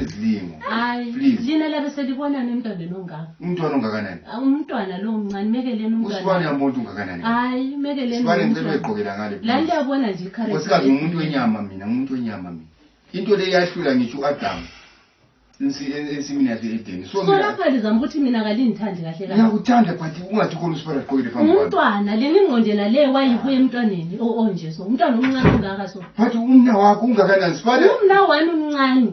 izilimo. Hayi, lina labe selibona nemntwana nongaka. Umntwana ongakanani? Umntwana lo mncane mekeleni umntwana. Usibani yamuntu ungakanani? Hayi, mekeleni. Sibani ngicela egqokela ngale. La liyabona nje ikharesi. Nkosikazi umuntu wenyama mina, umuntu wenyama mina. Into le yahlula ngisho uAdam. Ensimini yase-Edeni. So lapha lizama ukuthi mina kalingithandi kahle kahle. Ngiyakuthanda but ungathi khona usibani agqokele phambi kwami. Umntwana leni ingqonde nale wayibuye emntwaneni onje so. Umntwana omncane ongaka so. But umna wakho ungakanani sibani? Umna wami umncane.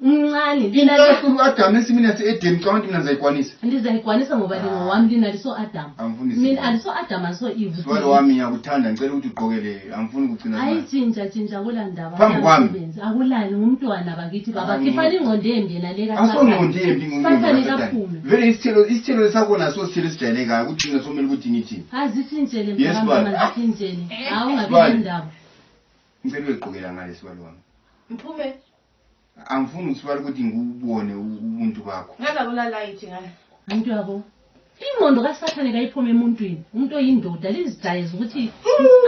Umncane lina lahlulu Adam ensimini yase-Edeni xa abantu mina ngizayikwanisa. Ndizayikwanisa ngoba lingo wami lina liso Adam. Mina aliso Adam aso Eve. Sibani wami ngiyakuthanda ngicela ukuthi ugqokele angifuni ukugcina hayi tshintsha kula ndaba. Phambi kwami. Akulani ngumntwana bakithi baba. Khipha ingqondo embi nale ka. Asongqondo embi ngumntwana. Vele isithelo sakho naso sithelo sijayelekayo ukuthi mina somela ukuthi ngithini. Azitshintshele mfana zitshintshele. Awungabi indaba. Ngicela uyigqokela ngale sibani wami. Mphume. Angifuni usibali ukuthi ngubone ubuntu bakho. Ngazabula light ngala. Antu yabo. Ingqondo kaSathane kayiphoma emuntwini. Umuntu oyindoda lizijayeza ukuthi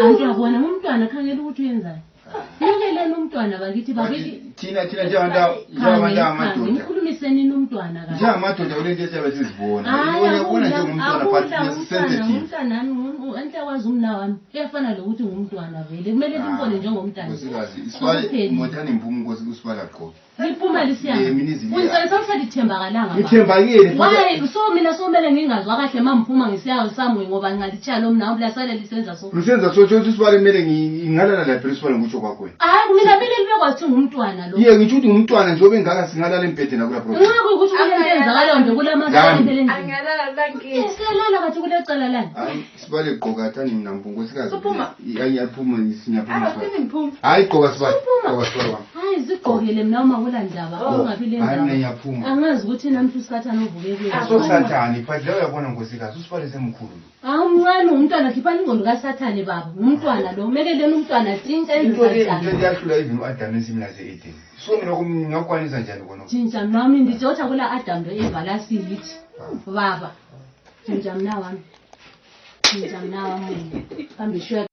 antu yabona umntwana khangela ukuthi uyenzani. Nikeleni umntwana bakithi bakithi. Thina njengabantu amadoda. Ngikhulumiseni nomntwana kahle. Njengamadoda ulento esiyabe sizibona. Uyabona nje umntwana but sensitive. Umntwana ante wazi umna wami. Uyafana lokuthi ngumntwana vele. Kumele limbone njengomntwana. Nkosikazi isibali ngothani imphumo Nkosi usibali aqoqa. Liphuma lisiyana. Untsayisa usadithembakalanga. Ngithembakile. Why so mina somele ngingazwa kahle mamphuma ngisiya samwe ngoba ngalitshaya lo mna ulasala lisenza so. Lisenza so usibali kumele ngingalala la principal ngusho kwakho. Hayi mina vele libe kwathi ngumntwana lo. Ye ngithi ngumntwana njobe ngaka singalala empedeni akula problem. Nxa kuyikuthi kulenzakala nje kulamazwe empeleni. Angalala blanket. Selala kathi kulecala lani. Hayi sibali egqoka thani mina Nkosikazi. Uphuma. Ayaphuma sinyaphuma. Hayi gqoka sibali. Gqoka sibali. Hayi zigqokele mina uma kulandaba ungabi le ndaba. Hayi ngiyaphuma. Angazi ukuthi namhla uSathane uvuke kuye. Asosathane but leyo uyabona Nkosikazi usibali semkhulu. Umncane umntwana khipha ingqondo kaSathane baba. Umntwana lo mekeleni umntwana thinta enzayo. Into yahlula even uAdam ensimini yase-Edeni. So mina ngingakwanisa njani kona? Jinja nami ndijotha kula Adam lo Eva lasiyithi. Baba. Jinja mna wami. Jinja mna wami. Kambe shwe